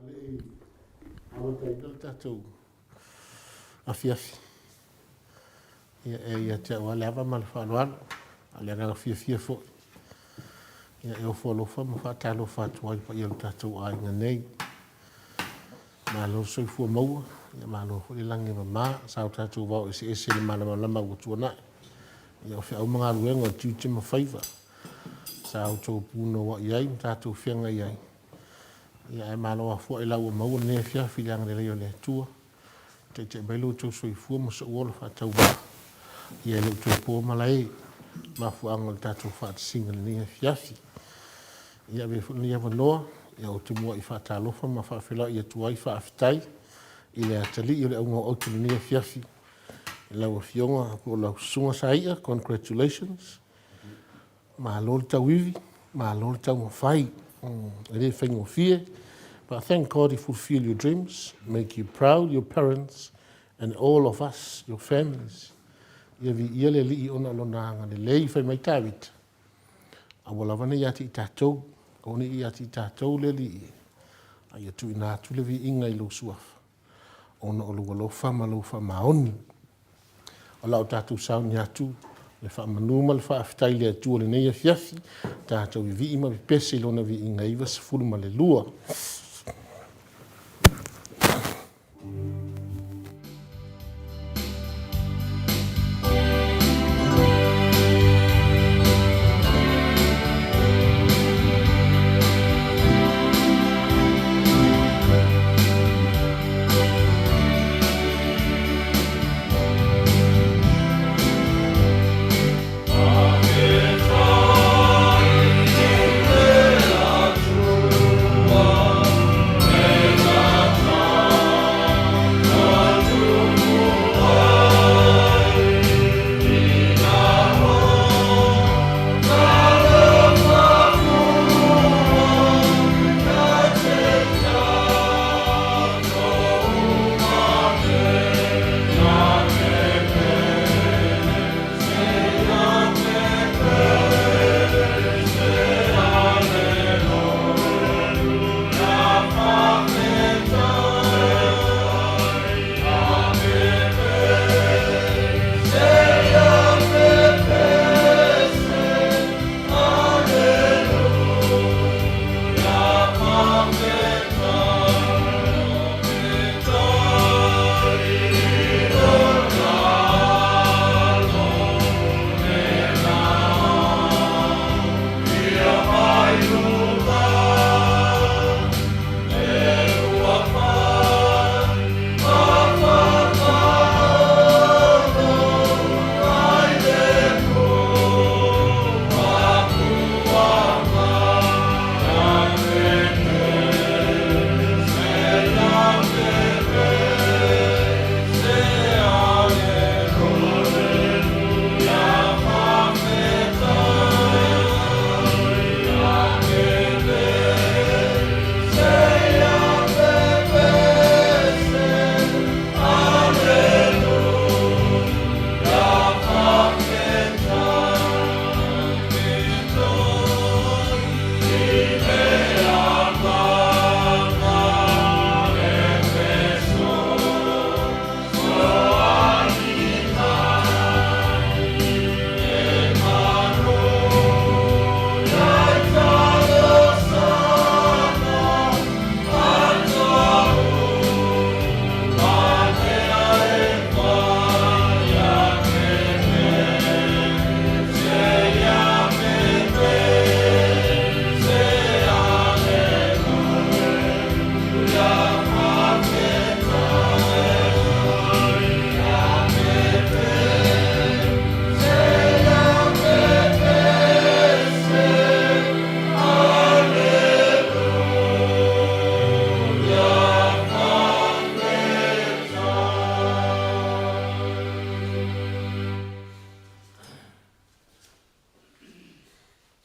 le i amataina le tatou afiafi, ia e ia te au lava le ava ma le faaaloalo, a o le agaga fiafia foi, ia e ofo alofa ma faatalofa atu ai i le paia o le tatou aiga nei. Malo le soifua maua, ia malo foi le lagi e mama, sa o tatou vao eseese i le malamalama ua tuanai. Ia o feau ma galuega o tiute ma faiva sa outou punouai ai ma tatou feagai ai. Ia ae malo afuai la ua maua lenei afiafi i le agalelei o le Atua. Taitai mai lo outou soifua ma sou ola faatauvaa. Ia e le o toe po malae mafuaaga o le tatou faatasiga i lenei afiafi. Ia avea foi lenei avanoa, ia ou te muai faatalofa ma faafeiloai atu ai faafetai i le atalii o le auga o aute i lenei afiafi. Lau Afioga po o lau Susuga Saia, congratulations. Malo le tauivi, malo le taumafai. E le faigofie. But thank God he fulfilled your dreams, make you proud, your parents, and all of us, your families. Ia viia le Alii ona o lona agalelei, fai mai Tavita. Aua lava ne i ia te i tatou, aua ne i ia te i tatou le Alii, a ia tuuina atu le viiga i lou suafa, ona o lou alofa ma lou faamaoni. O la o tatou sauni atu le faamanu ma le faafetai i le Atua i lenei afiafi, tatou vivii ma pepese i lona viiga 92.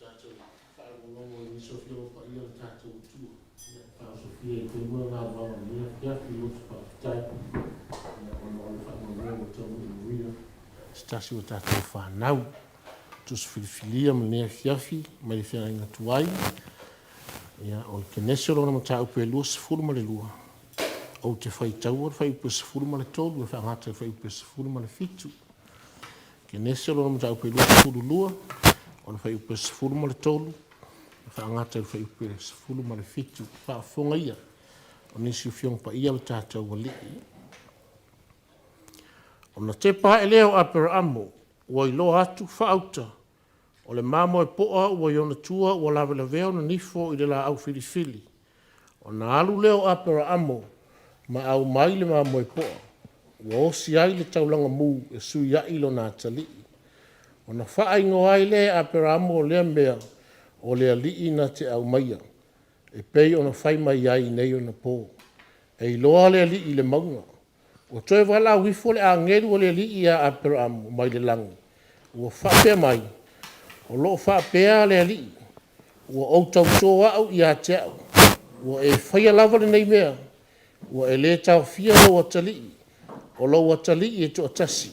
Tatou faalogologo i nisi o Afioga Paia o le tatou Atua. Ia, faaosofia ai pea moe galuega o lenei afiafi, loto faafetai, ia, ona o le faamoemoe ua taunuu manuia se tasi o tatou fanau. Tusi filifilia ma lenei afiafi mai le feagaiga tuai. Ia, o le Kenese o lona mataupu e 22, ou te faitaua le fuaiupu e 13 e faagata i le fuaiupu e 17. Kenese o lona mataupu e 22, o le fuaiupu e 13 e faagata i le fuaiupu e 17. Faafofoga ia o nisi o Afioga Paia a lo tatou Alii. Ona tepa ae lea o Aperamo ua iloa atu faauta o le mamoe poa ua i ona tua ua lavelavea ona nifo i le laau filifili. Ona alu lea o Aperamo ma aumai le mamoe poa ua osi ai le taulaga mu e sui ai lona atalii. Ona faaigoa ai lea e Aperamo o lea mea, O le Alii na te aumaia, e pei ona fai mai ai i nei ona po, e iloa le Alii i le mauga. Ua toe valaau ifo le agelu o le Alii ia Aperamo mai le lagi, ua faapea mai, O lo o faapea le Alii, ua ou tauto au ia te au, ua e faia lava lenei mea, ua e le taofia lou atalii, o lou atalii e toatasi,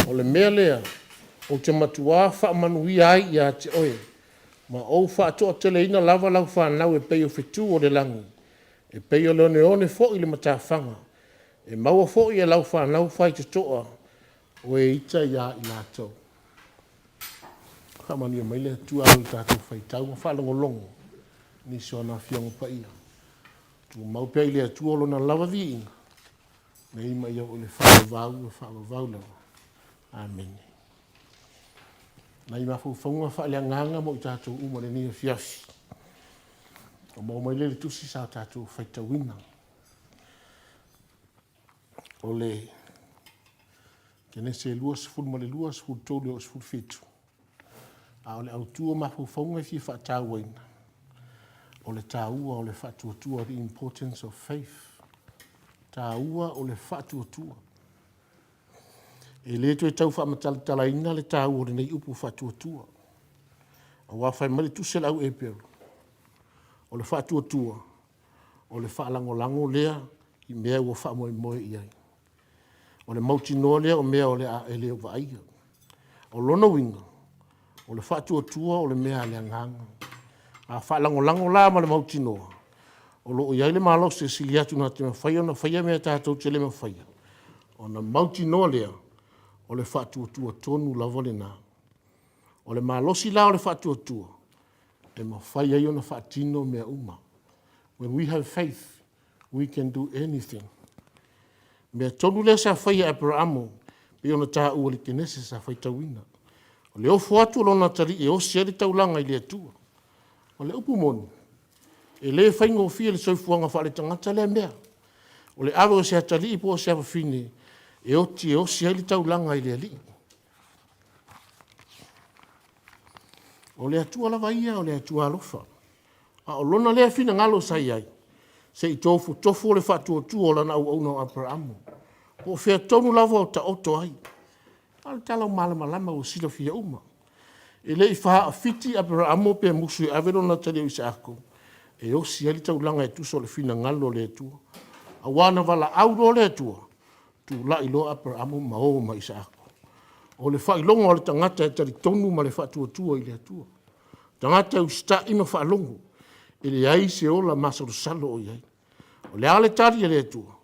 o le mea lea ou te matua faamanuia ai ia te oe, ma ou faatoateleina lava lau fanau e pei o fetu o le lagi, e pei o le oneone foi i le matafaga, e maua foi e lau fanau faitotoa o e ita ia i latou. Faamanuia mai le Atua i le tatou faitau ma faalogologo i nisi o ana Afioaga Paia. Tumau pea i le Atua Lona lava viiga, nei ma ia oo i le faavavau e faavavau lava. Amene. Nai mafaufauga faaleagaga mo i tatou uma i lenei afiafi. Ona maua mai lea i le tusi sa tatou faitauina. O le Kenese 22, 13 e oo i le 17. A o le autu o mafaufauga e fia faatauaina, o le taua o le faatuatua, the importance of faith. Taua o le faatuatua. E le toe tau faamatalatalaina le taua o lenei upu faatuatua. Aua fai mai le tusi a le au Eperu, o le faatuatua, o le faalagolago lea i mea ua faamoemoe i ai. O le mautinoa lea o mea e le o vaaia. O lona uiga, o le faatuatua o le mea a le agaga. A faalagolago la ma le mautinoa o lo o i ai le malosi e sili atu na te mafai ona faia mea tatou te le mafaia, ona mautinoa lea o le faatuatua tonu lava lena. O le malosi la o le faatuatua e mafai ai ona faatino mea uma. When we have faith, we can do anything. O le mea tonu lea sa faia e Aperamo pei ona taua i le Kenese sa faitauina. O le ofo atu o lona atalii e osi ai le taulaga i le Atua. O le upu moni, e le faigofie le soifuaga faaletagata lea mea, o le ave o se atalii po o se afafine e oti e osi ai le taulaga i le Alii. O le Atua lava ia o le Atua alofa, a o lona lea finagalo sa i ai, se i tofotofo le faatuatua o lana auauna o Aperamo, po o fea tonu lava o taoto ai. A o le tala malamalama ua silafia uma. E le i faafiti Aperamo pe musu e ave lona atalii o Isaako e osi ai le taulaga e tusa o le finagalo o le Atua. Aua na valaau loa le Atua, tulai loa Aperamo ma o ma Isaako. O le faailoga o le tagata e talitonu ma le faatuatua i le Atua. Tagata e usitai ma faalogo, e leai se ola masalosalo o i ai. O le a le tali a le Atua?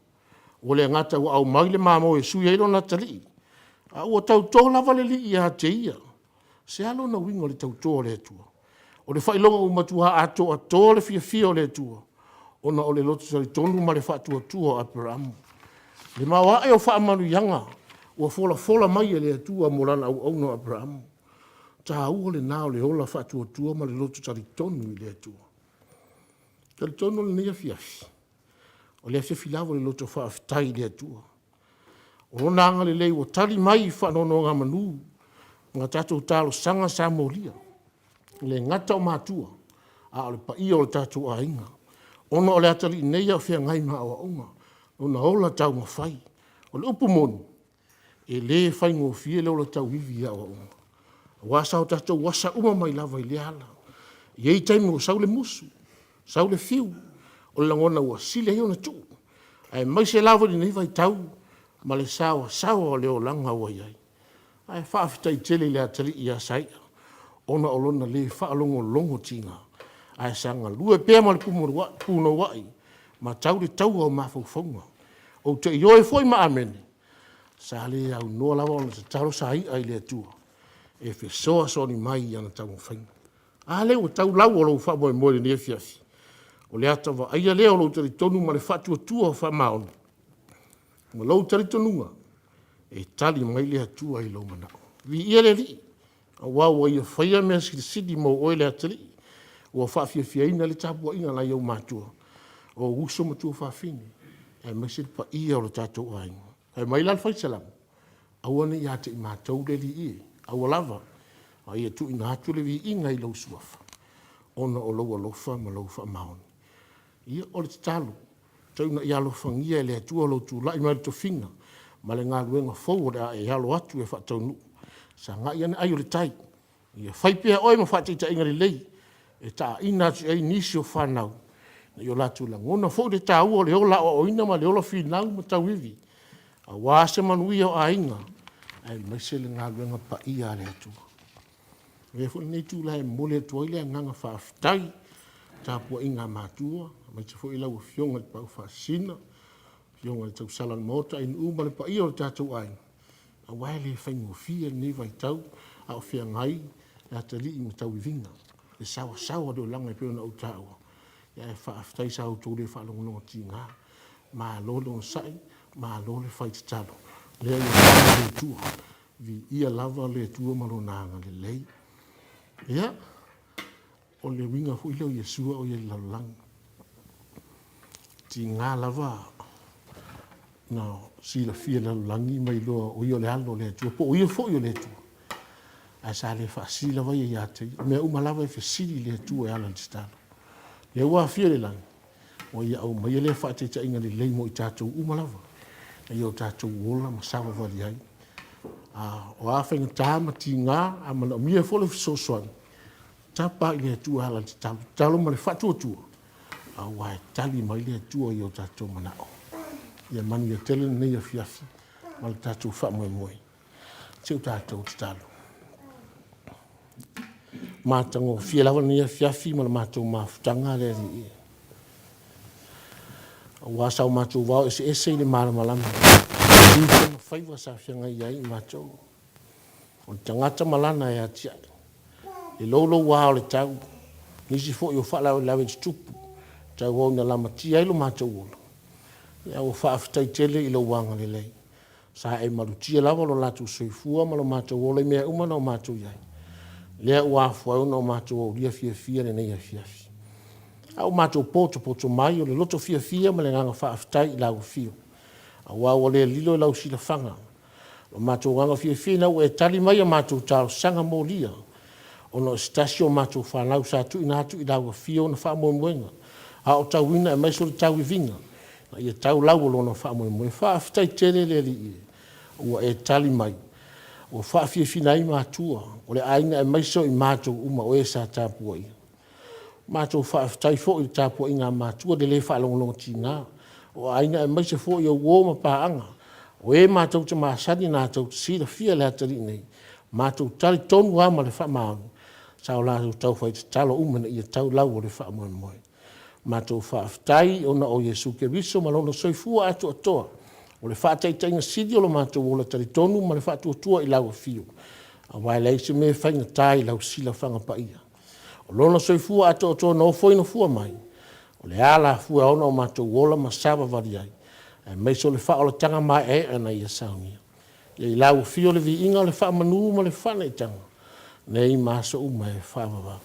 Ua le gata ua aumai le mamoe e sui ai lona atalii, a ua tauto lava le Alii ia te ia. Se a lona uiga o le tauto a le Atua? O le faailoga ua matua atoatoa le fiafia o le Atua ona o le loto talitonu ma le faatuatua o Aperamo. Le maoae o faamanuiaga ua folafola mai e le Atua mo lana auauna o Aperamo. Taua lena o le ola faatuatua ma le loto talitonu i le Atua. Talitonu o lenei afiafi, o le afiafi lava o le loto faafetai i le Atua. O Lona agalelei ua tali mai i faanonogamanu ma tatou talosaga sa molia, e le gata o matua, a o le paia o le tatou aiga, ona o le atalii nei a o feagai ma aoaoga, lona ola taumafai. O le upu moni, e le faigofie le ola tauivi i aoaoga, aua sa o tatou asa uma mai lava i lea ala. E i ai taimi ua sau le musu, sau le fiu, o le lagona ua sili ai ona tuu, aemaise lava i lenei vaitau ma le saoasaoa o le olaga ua i ai. Ae faafetai tele i le atalii ia Saia ona o lona le faalogologo tiga. Ae sa galue pea ma le punouai ma tau le taua o mafaufauga. Ou te ioe foi ma Amene, sa le aunoa lava ona tatalo saia i le Atua e fesoasoani mai i ana taumafaiga. A lea ua tau lau o lou faamoemoe i lenei afiafi? O le ata vaaia lea o lou talitonu ma le faatuatua faamaoni ma lou talitonuga e tali mai le Atua i lou manao. Viia le Alii, aua ua Ia faia mea silisili mo oe le atalii, ua faafiafiaina ai le tapuaiga a nai ou matua, o ou uso ma tuafafine, aemaise le paia o lo tatou aiga. Fai mai la le fai Salamo, aua ne i ia te i matou le Alii e, aua lava a ia tuuina atu le viiga i lou suafa, ona o lou alofa ma lou faamaoni. Ia, o le tatalo, tau ina ia alofagia e le Atua lou tulai mai i le tofiga ma le galuega fou o le a e alo atu e faataunuu. Sagai ane ai o le tai, ia fai pea oe ma faataitaiga lelei e taaiina atu i ai nisi o fanau ina ia o latou lagona foi le taua o le ola aoaoina ma le ola finau ma tauivi aua se manuia o aiga aemaise le galuega paia a le Atua. E avea foi lenei itula e momoli atu ai le agaga faafetai i le tapuaiga a matua aemaise foi lau Afioga i le Taufaasisina, afioga i le tausala o le Maota Ainuu ma le paia o le tatou aiga, aua e le faigofie lenei vaitau a o feagai le atalii ma tauiviga, le saoasaoa o le olaga e pei ona ou taua. Ae faafetai sa outou le faalogologotiga, malo le onosai, malo le fai tatalo. O lea ua tali le Atua, viia lava le Atua ma Lona agalelei. Ia, o le uiga foi lea o Iesu a o i ai i le lalolagi, e tiga lava ona silafia e le lalolagi ma iloa o Ia o le Alo o le Atua, po o Ia foi o le Atua, ae sa le faasili lava ia ia te ia. O mea uma lava e fesili i le Atua e ala i le tatalo. O lea ua afio i le lagi, ua Ia aumaia lea faataitaiga lelei mo i tatou uma lava, ina ia o tatou ola ma savavali ai. O a faigata ma tiga, a manaomia foi le fesoasoani, tapa i le Atua e ala i le tatalo, tatalo ma le faatuatua, aua e tali mai le Atua i o tatou manao. Ia manuia tele lenei afiafi ma le tatou faamoemoe. Se i o tatou tatalo. Matagofie lava lenei afiafi ma le matou mafutaga le Alii e. Aua sa o matou vao eseese i le malamalama i tiute ma faiva sa feagai ai i matou. O le tagata ma lana e atiae, le louloua o le tau, nisi foi o faalavelave tutupu, tauau ina lamatia ai lo matou ola. Ae ua faafetai tele i lou agalelei Sa e malutia lava lo latou soifua ma lo matou ola i mea uma na o matou i ai, lea ua afua ai ona o matou aulia fiafia lenei afiafi. A ua matou potopoto mai, o le loto fiafia ma le agaga faafetai i lau afio, aua ua le lilo i lau silafaga lo matou agaga fiafia ina ua e tali mai i a matou talosaga molia ona o se tasi o matou fanau sa tuuina atu i lau afio ona faamoemoega aotauina aemaise o le tauiviga ina ia tau lau o lona faamoemoe. Faafetai tele le Alii e, ua e tali mai, ua faafiafiaina ai matua o le aiga aemaise o i matou uma o e sa tapuaia. Matou faafetai foi i le tapuaiga a matua i le le faalogologotiga o aiga aemaise foi o uo ma paaga, o e matou te masani latou te silafia le atalii nei, matou talitonu lava ma le faamaoni, sa o latou taufai tatalo uma ina ia tau lau o le faamoemoe. Matou faafetai ona o Iesu Keriso ma Lona soifua atoatoa, o le faataitaiga sili o lo matou ola talitonu ma le faatuatua i Lau Afio, aua e leai se mea e faigata i Lau silafaga paia. O Lona soifua atoatoa na ofoina fua mai, o le alafua e ao ona o matou ola ma savavali ai, aemaise o le faaolataga maeaea na Ia saunia. Ia i Lau Afio le viiga, o le faamanu ma le faaneetaga, nei ma aso uma e faavavau.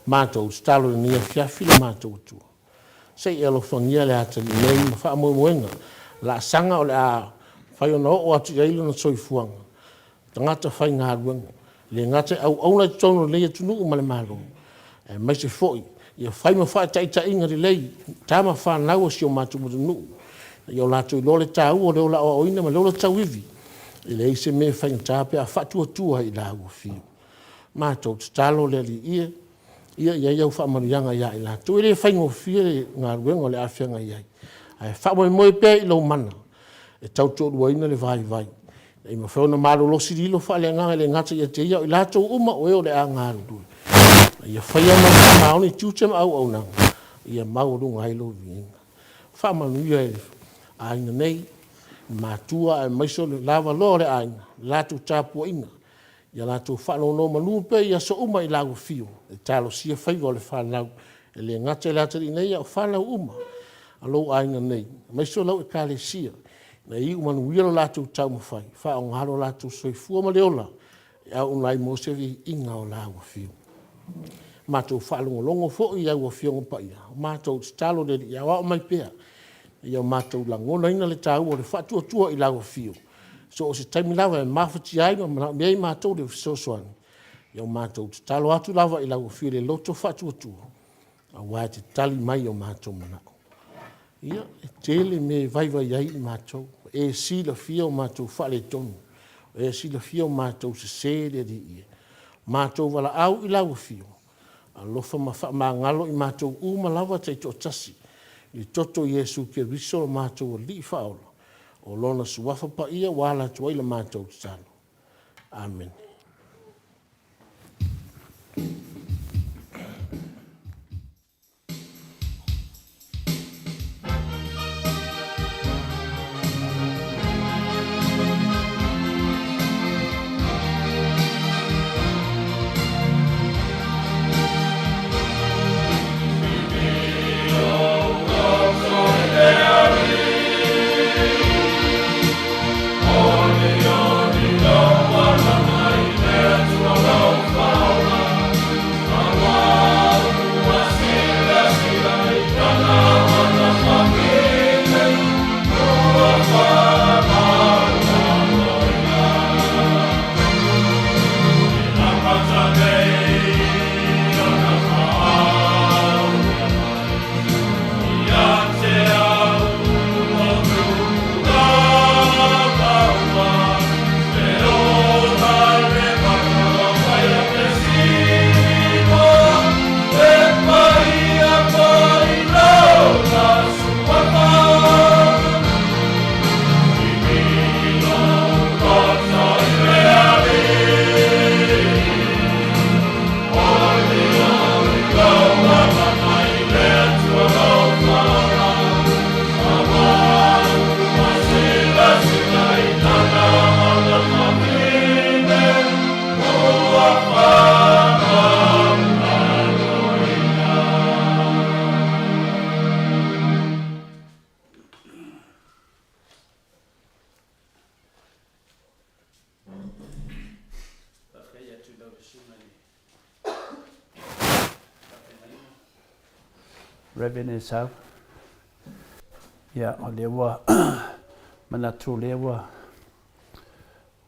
Matou tatalo i lenei afiafi lo matou Atua, se i e alofagia le atalii nei ma faamoemoega laasaga o le a mafai ona oo atu i ai lona soifuaga, tagata faigaluega, e le gata e auauna i totonu o lenei atunuu ma le Malo, aemaise foi ia fai ma faataitaiga lelei i tama fanau a si o matou atunuu, ina ia o latou iloa le taua o le ola aoaoina ma le ola tauivi. E leai se mea e faigata pe a faatuatua i lau Afio. Matou tatalo le Alii e, ia i ai au faamanuiaga ia i latou. E le faigofie le galuega o le a feagai ai, ae faamoemoe pea i lou mana e tautoaluaina le vaivai, ina ia mafai ona malolosi lilo faaleagaga e le gata ia te ia, a o i latou uma o e o le a galulue. Ina ia faia ma le faamaoni tiute ma auaunaga ia maualuga ai lou viiga. Faamanuia i aiga nei, matua aemaise o le lavaloa o le aiga i le latou tapuaiga, ia latou faanonomanu pea i aso uma i lau afio e talosia faiva o le fanau, e le gata i le atalii nei a o fanau uma a lou aiga nei, aemaise o lau Ekalesia, ina ia iu manuia lo latou taumafai, faaaoga lo latou soifua ma le ola e auauna ai mo se viiga o lau Afioga. Ua matou faalogologo foi i au Afioga Paia, matou tatalo i le Alii ia aoao mai pea ina ia matou lagonaina le taua o le faatuatua i lau Afio, so o se taimi lava e mafatia ai ma manaomia ai matou le fesoasoani, ia o matou tatalo atu lava i lau Afio i le loto faatuatua, aua e te tali mai i o matou manaoga. Ia, e tele mea e vaivai ai i matou, ua e silafia o matou faaletonu, ua e silafia o matou sese le Alii e. Matou valaau i lau Afio, alofa ma faamagalo i matou uma lava taitoatasi i le toto o Iesu Keriso o lo matou Alii Faaola, o Lona Suafa Paia ua ala atu ai la matou tatalo. Amene. Rev. Esau. Ia, o lea ua manatu o lea ua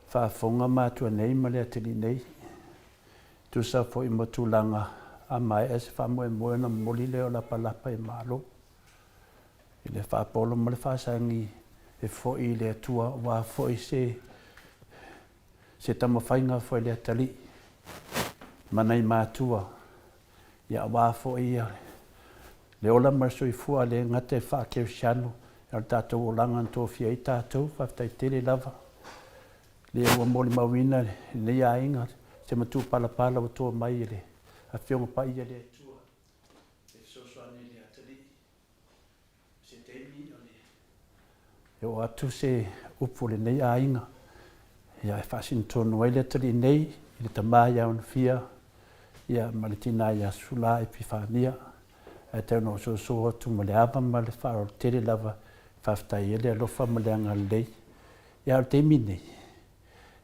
faafofoga matua nei ma le atalii nei, tusa foi ma tulaga a maea se faamoemoe ona momoli lea o lapalapa i Malo i le faapolo ma le faasagi e foi i le Atua aua foi se se taumafaiga foi a le atalii ma nai matua ia aua foi le ola ma le soifua le gata e faa-kerisiano a o le tatou olaga na tofia ai tatou. Faafetai tele lava lea ua molimauina e lenei aiga se matupalapala ua toa mai e le Afioga Paia le Atua e fesoasoani i le atalii. Se taimi o le e oo atu se upu o lenei aiga, ia e faasino tonu ai le atalii nei i le tama ia Onofia ia ma le tina ia Sula Epifania, ae tau ina ou soso atu ma le ava ma le faaaloalo tele lava e faafetai ai le alofa ma le agalelei. Ia a o le taimi nei,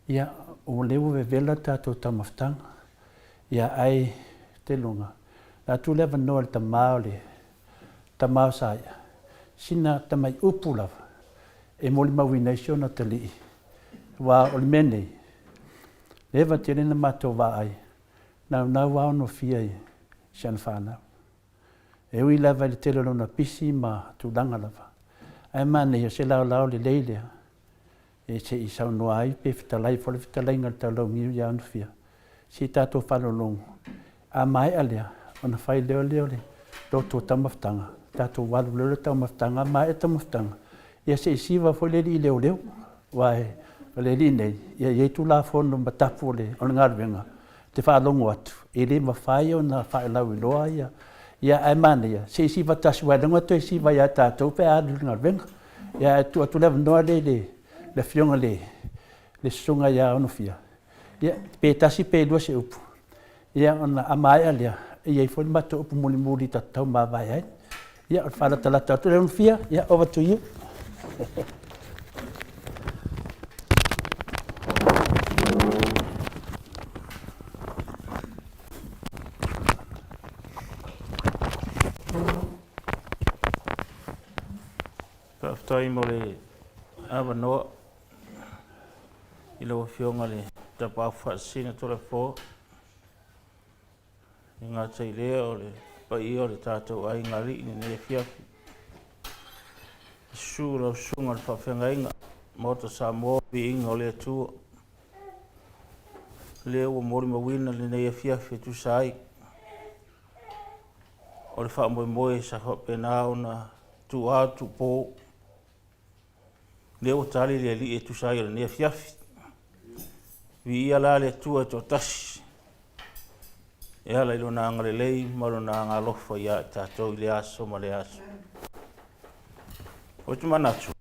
ia o lea ua vevela le tatou taumafataga, ia ae tailoga, o le a tuu le avanoa i le tama o le Tama o Saia, sina tamai upu lava e molimauina ai si ona atalii, aua o le mea nei, leva tele na matou vaai, naunau lava ona fia i si ana fanau. E ui lava i le tele o lona pisi ma tulaga lava, ae manaia o se laolao lelei lea e se i saunoa ai pe fetalai foi le fetalaiga i le Taulauniu ia Onofia, se i tatou faalogologo. A maea lea, ona fai lea lea o le loto o taumafataga, tatou alu lea o le taumafataga, a maea taumafataga, ia se i siva foi le alii leoleo, aua o le alii nei, ia e i ai Tulafono ma tapu o le galuega, e te faalogo atu. E le mafai ona faalauiloa ia, ia ae manaia se i siva tasi aua leaga toe siva ia tatou pe a alu i le galuega. Ia ae tuu atu le avanoa lea i le le afioga i le le Susuga ia Onofia, ia pe tasi pe lua se upu, ia ona a maea lea, e i ai foi le matou upu mulimuli ta te tau mavae ai. Ia o le faalatalata atu lea Onofia, ia over to you. Faafetai mo le avanoa i lau Afioga i le Tapaau Faasisina Toleafoa. E le gata i lea o le paia o le tatou aiga alii i lenei afiafi. Susu lau susuga i le faafeagaiga, Maota Samoa, viiga o le Atua. Lea ua molimauina lenei afiafi e tusa ai o le faamoemoe sa faapena ona tuua tuupo. Lea ua tali le Alii e tusa ai o lenei afiafi. Viia la le Atua e toatasi e ala i lona agalelei ma lona agalofa ia i tatou i le aso ma le aso. Ou te manatu,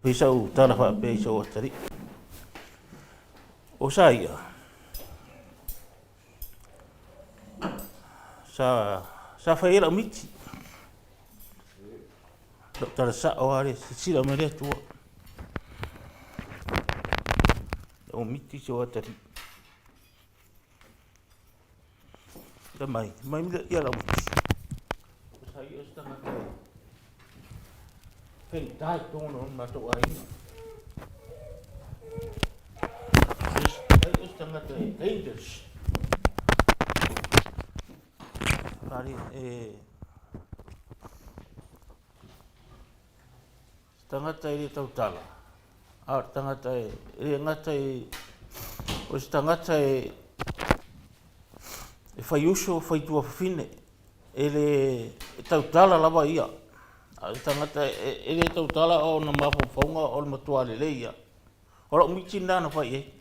fai sau tala faapea i sou atalii. O sa ia, sa, sa fai ai lau miti. Lau tala sao lava lea, silasila mai le Atua. Lau miti si ou atalii. Fai mai, mai ia lau miti. Sa ia o se tagata e faigata i totonu o le matou aiga. Sa ia o se tagata e dangerous. Fale, e Se tagata e le tautala, a o le tagata e le gata i, o se tagata e, e fai uso, fai tuafafine, e le e tautala lava ia. A o le tagata e, e le tautala o ona mafaufauga o le matua lelei ia. O lau miti lena na fai i ai.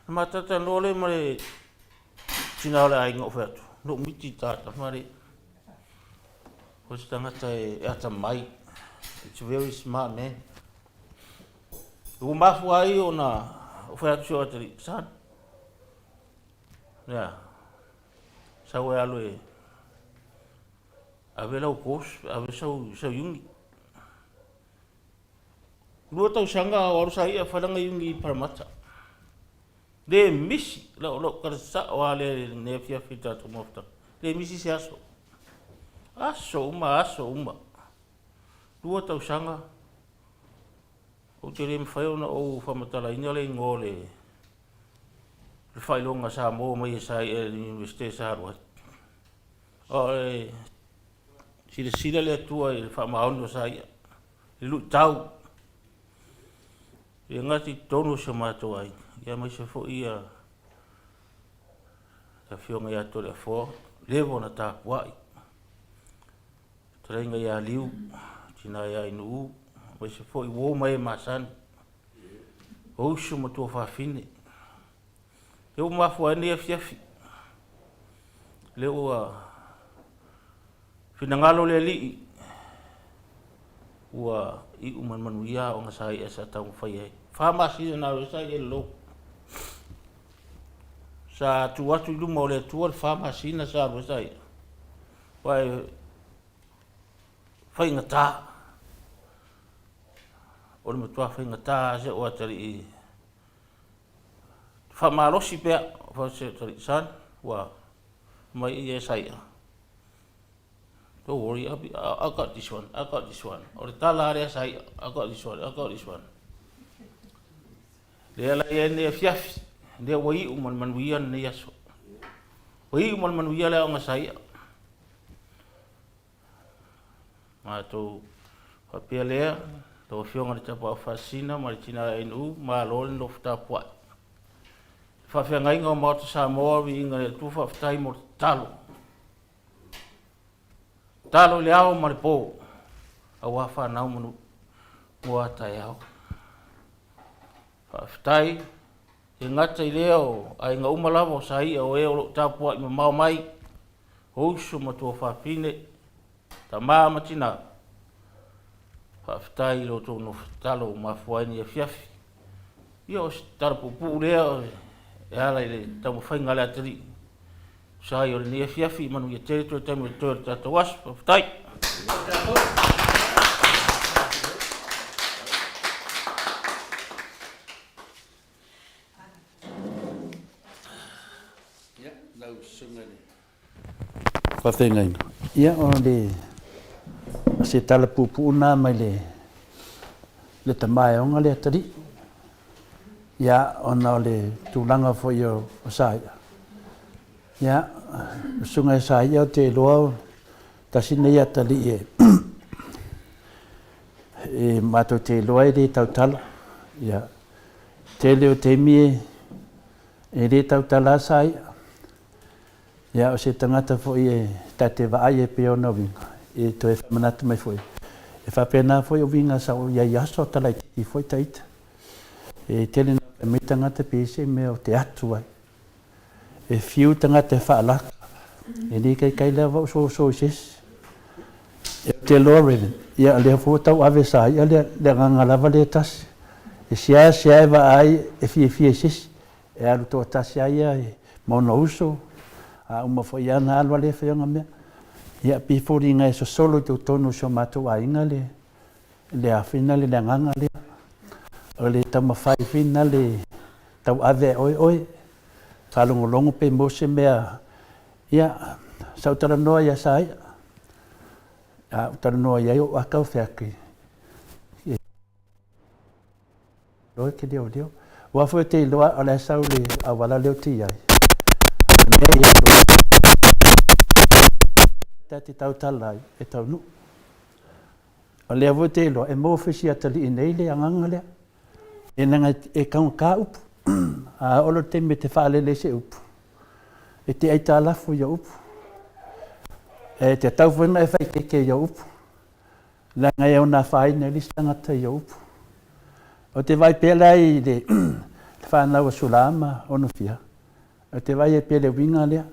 Na ma talatalanoa lea ma le tina o le aiga ou fai atu, lou miti tata fale. O se tagata e atamai. It's a very smart man. Ua mafua ai ona ou fai atu si ou atalii, son, yeah, sau e alu e ave lau course, ave sau, sau uni. Lua tausaga o alu sa ia fai lana uni i Parramatta. Le misi, lau, lau tala sao lava lea i lenei afiafi i le tatou mafutaga. Le misi se aso. Aso uma, aso uma. Lua tausaga, ou te le mafai ona ou faamatalaina le igoa o le, le faailoga Samoa mai e sa ia i le Iunivesite sa alu ai. O le silasila le Atua i le faamaoni o sa ia, i le luitau. E gata i totonu o si o matou aiga, ia aemaise foi ia le afioga ia Toleafoa, leva ona tapuai, fetalaiga ia Liu, tina ia Ainuu, aemaise foi uo ma e masani, o uso ma tuafafine. Lea ua mafua ai lenei afiafi, lea ua Finagalo le Alii, ua iu ma le manuia aoga sa ia sa taumafai ai. Fa masina na alu ai sa ia i le loan. Sa tuu atu i luma o le Atua le fa masina sa alu ai sa ia. Aua e faigata. O le matua faigata lava si ou atalii faamalosi pea. Fai si atalii, son, ua mai ia sa ia. Don't worry, I'll be, I got this one, I got this one. O le tala lea sa ia, I got this one, I got this one. Lea la ia nei afiafi, lea ua iu ma le manuia lenei aso. Ua iu ma le manuia le aoga sa ia. Matou faapea lea, lau Afioga i le Tapaau Faasisina ma le Tina ANU, malo le nofo tapuai. Faafeagaiga o Maota Samoa, viiga i le Atua, faafetai mo le tatalo. Tatalo i le ao ma le po, aua fanau ma nuu mo a taeao. Faafetai. E gata i lea o aiga uma lava o Saia o e o lo o tapuai mamao mai, o uso ma tuafafine, tama ma tina, faafetai i lo outou nofo tatalo ua mafua ai lenei afiafi. Ia o se tala puupuu lea e ala i le taumafaiga a le atalii tusa ai o lenei afiafi. Manuia tele toe taimi o totoe o le tatou aso. Faafetai. Ia, lau susuga i le faafeagaiga. Ia, o le se tala puupuu lena mai le le tama e ona le atalii. Ia, ona o le tulaga foi o Saia. Ia, le susuga ia Saia ou te iloa tasi lenei atalii e e matou te iloa e le tautala. Ia, tele o taimi e le tautala lava Saia. Ia, o se tagata foi e ta te vaai ai pei ona uiga, e toe faamanatu mai foi, e faapena foi uiga sa ou i ai i aso a talaitiiti foi ta ita. E tele ina fai mai tagata pe i ai se mea ou te atu ai. E fiu tagata e faalaka, e le kaikai lava ou soso i se isi. Ou te iloa Reverend, ia o lea foi ua tau ave sa ia le agaga lava lea e tasi. E seasea e vaai e fiafia i se isi, E alu toatasi lava ia ma ona uso, a uma foi ia ona alu lava lea e fai ona mea. Ia e pei e foliga e sosolo i totonu o si o matou aiga le le afina le agaga lea. O le taumafai foi lena le tauave e oe oe, faalogologo pe maua se mea. Ia, sa ou talanoa ia Saia, a ou talanoa i ai ou aka ou fai atu, Loa ke leoleo. Ua foi te iloa o le sau le auala leo te iai. Mea ia ta te tautala ai e taunuu. O lea foi te iloa e maua foi si atalii nei le agaga lea. E leaga e taugata upu. A oo loa i le taimi e te faalele ai se upu, e te aitalafu i au upu. E te tatau foi ona e faaeteete i au upu. Leaga e ono afaina ai le isi tagata i ou upu. Ou te vaai pea la i le fanau a Sula ma Onofia, ou te vaai ai pea i le uiga lea.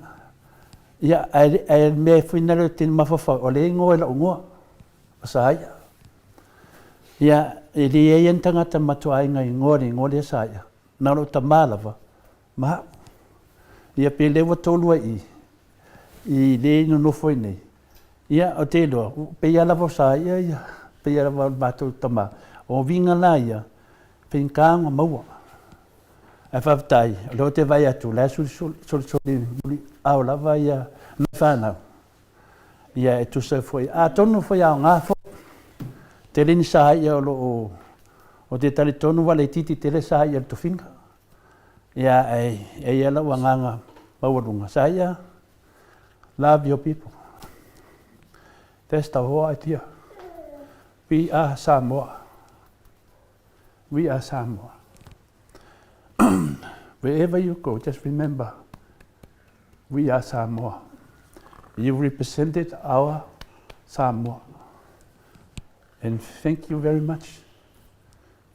Ia, ae o le mea foi lea ou te mafaufau, o lea e igoa i lou igoa, o Saia. Ia, e leai lava ni tagata matuaiga e igoa i le igoa lea Saia, na o lou tama lava ma au. Ia pe lea ua tolu ai i i, i lea e nonofo ai nei, ia, ou te iloa, pei lava o Saia ia, pei lava o le matou tama. O uiga la ia, faigata ona maua. Ae faafetai, o lea ou te vaai atu, o la e solisoli muliao lava ia nai fanau, ia e tusa foi, atonu foi e aoga foi. Tele ni saia o lo o, ou te talitonu ua laitiiti tele saia i le tofiga. Ia, ae e i ai lou agaga maualuga, Saia, love your people. That's the whole idea. We are Samoa. We are Samoa. Wherever you go, just remember, we are Samoa. You represented our Samoa. And thank you very much.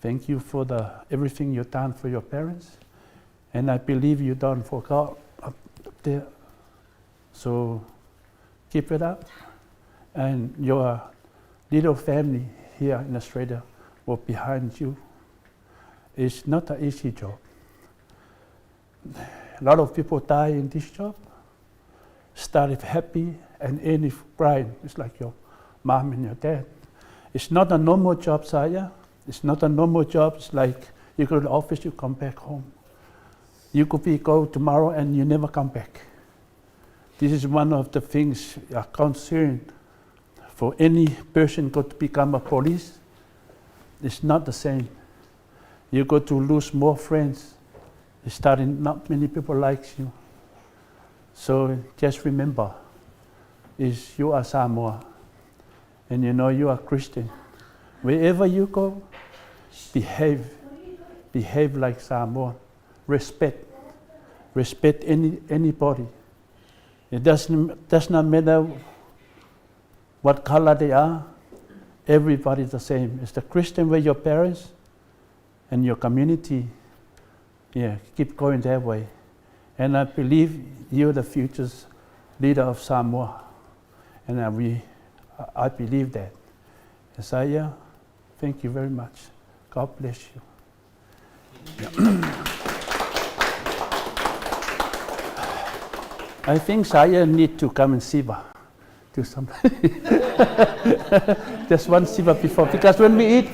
Thank you for the everything you've done for your parents. And I believe you done for God up there. So keep it up. And your little family here in Australia will be behind you. It's not an easy job. A lot of people die in this job. Started happy and end crying. It's like your mom and your dad. It's not a normal job, Saya. It's not a normal job. It's like you go to the office, you come back home. You could be go tomorrow and you never come back. This is one of the things a concern for any person go to become a police. It's not the same. You go to lose more friends. It's starting, not many people likes you. So just remember, is you are Samoa, and you know you are Christian. Wherever you go, behave, behave like Samoa. Respect, respect anybody. It does not matter what color they are. Everybody's the same. It's the Christian way your parents and your community. Yeah, keep going that way. And I believe you're the future leader of Samoa. And I, we, I believe that. Isaiah, thank you very much. God bless you. I think Saya need to come and Siva do something. Just one siva before, because when we eat,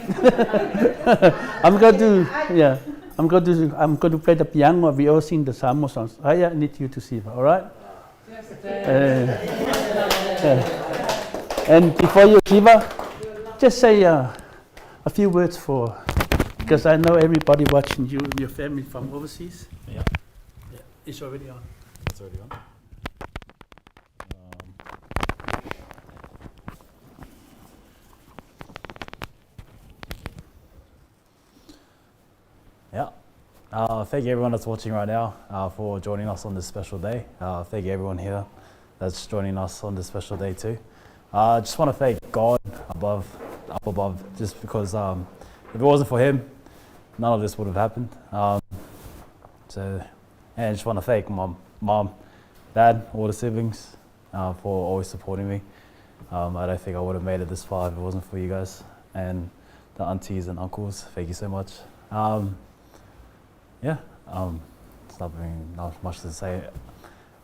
I'm going to, yeah, I'm going to, I'm going to play the piano. We all sing the Samoa songs. I need you to siva, all right? And before you siva, just say a few words for, because I know everybody watching you and your family from overseas. Yeah. Yeah, it's already on. It's already on. Yeah. Thank you everyone that's watching right now for joining us on this special day. Thank you everyone here that's joining us on this special day too. I just want to thank God above, up above, just because if it wasn't for him, none of this would have happened. And I just want to thank mom, dad, all the siblings for always supporting me. I don't think I would have made it this far if it wasn't for you guys and the aunties and uncles. Thank you so much. Yeah, it's not much to say.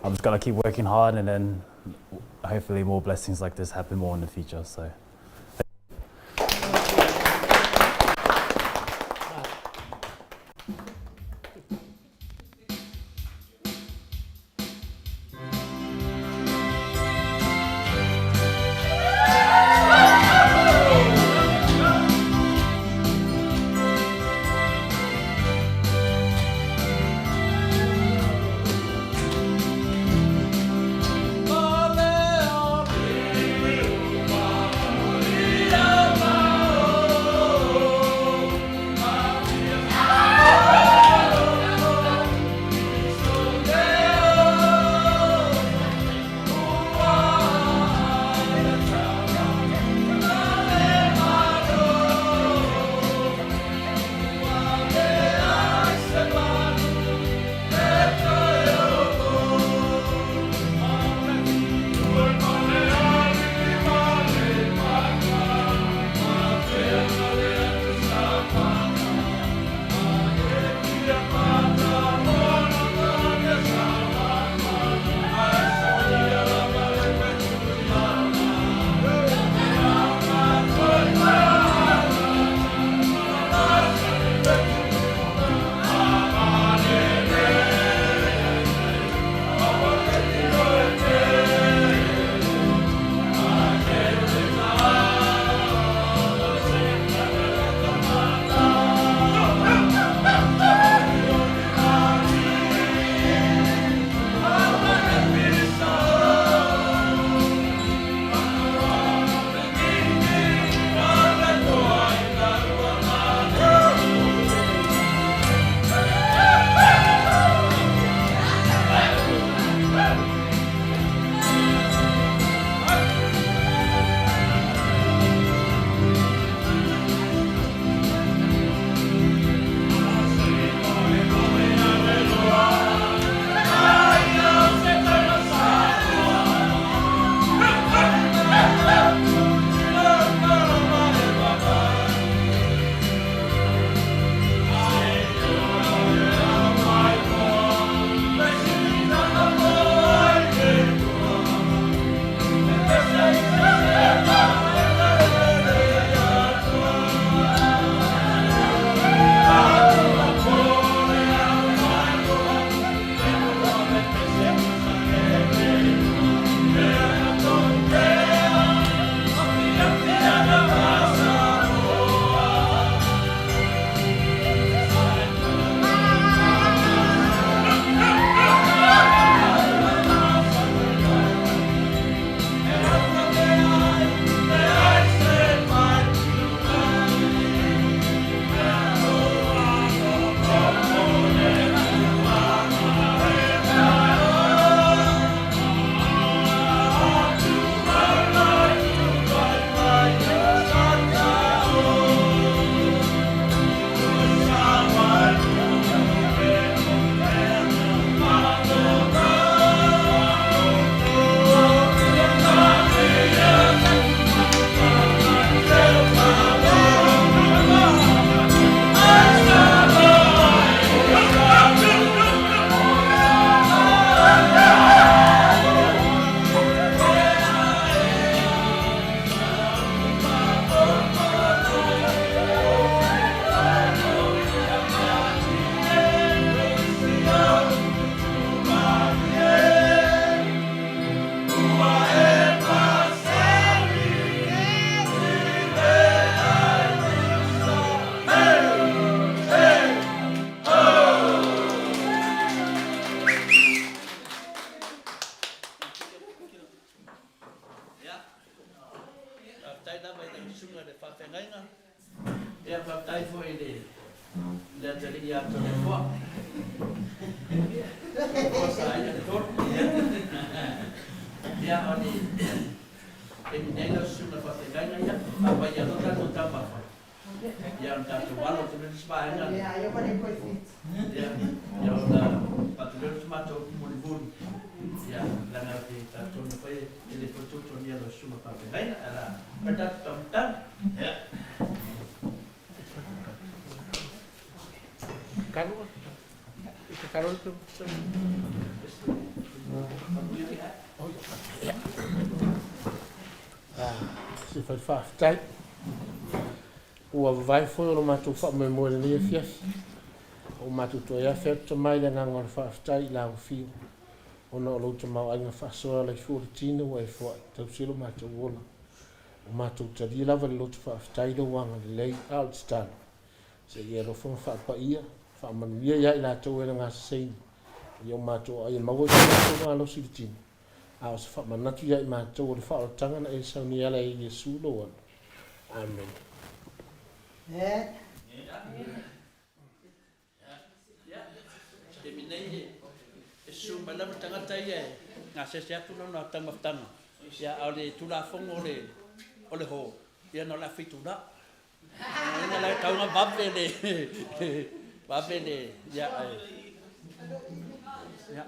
I'm just going to keep working hard, and then hopefully more blessings like this happen more in the future. So. faafetai foi i le le atalii ia Toleafoa. Toa sa ia le tolu. Ia, o le taimi nei lau susuga faafeagaiga, ia, faapaia loa tatou taumafa. Ia, ona tatou alo atu lea i le isi vaega. Ia, ia ona avatu lea o se matou upu mulimuli. Ia, leaga ou te talitonu foi e le toe tuatuagia lau susuga faafeagaiga, ae o le a fai le tatou taumafataga. Ia. Se fai faafetai. Ua vavae foi o lo matou faamoemoe i lenei afiafi. Ua matou toe afe atu tama i le agaga o le faafetai i lau afio, ona o lou tamaoaiga faasoa alaifu o le tino ua e foai, tausi lo matou ola. Ua matou talia lava i le loto faafetai lou agalelei, a o le tatalo, se i e alofa ma faapaia, faamanuia ia i latou e lagasaseina, ia o matou aai e maua i so matou malosi i le tino, a o se faamanatu ia i matou o le faaolataga na e saunia e ala ia Iesu lou Ana. Amene. Ia, se taimi nei e susu mai lava le tagata ia e gasese atu lona taumafataga, ia, a o le Tulafono o le, o le ho, ia na o le afe itula. Lona uiga la e tatau ona vave le, vave le, ia, ae, ia.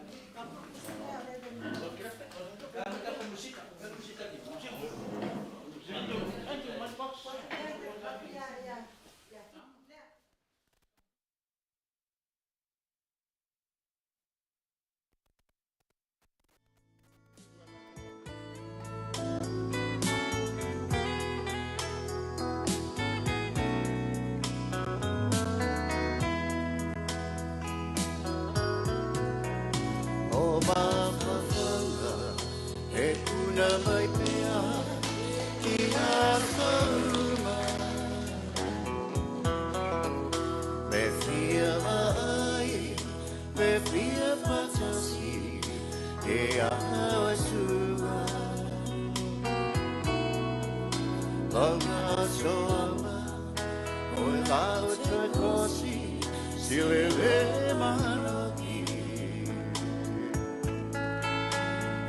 O mafafanga e puna mai pea ki a tauma. Me whia ai, me whia patasi e ahau e sua. Longa soama o e lau trakosi si lele manoki.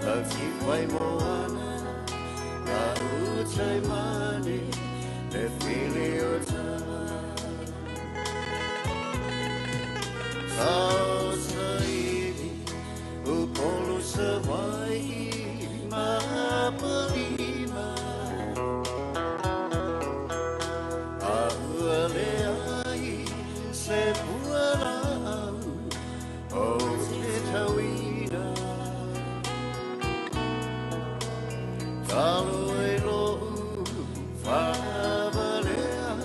Ka ki whai moana, ka utai mane, te whiri o tama. Ka o sairi, upolu sa wai, ma palima. A ua le ai, se pua laau, o te tauira. Talo e lo'u whaavalea,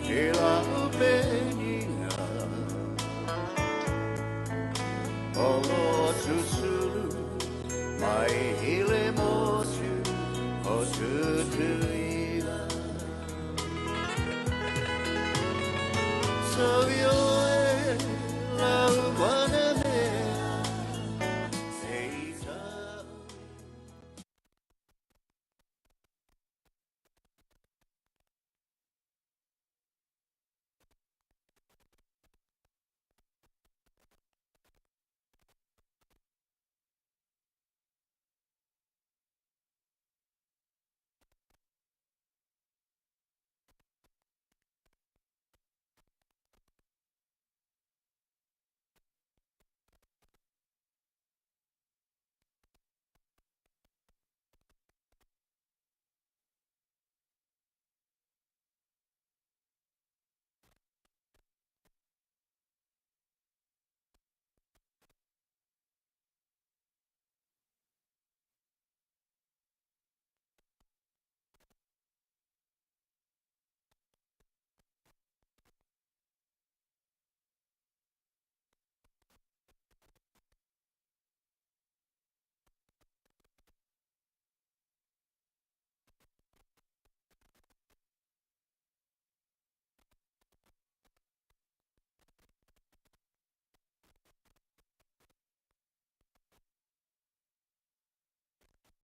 ke lau penina. O loa susulu, mai hile motu, o tutuila. So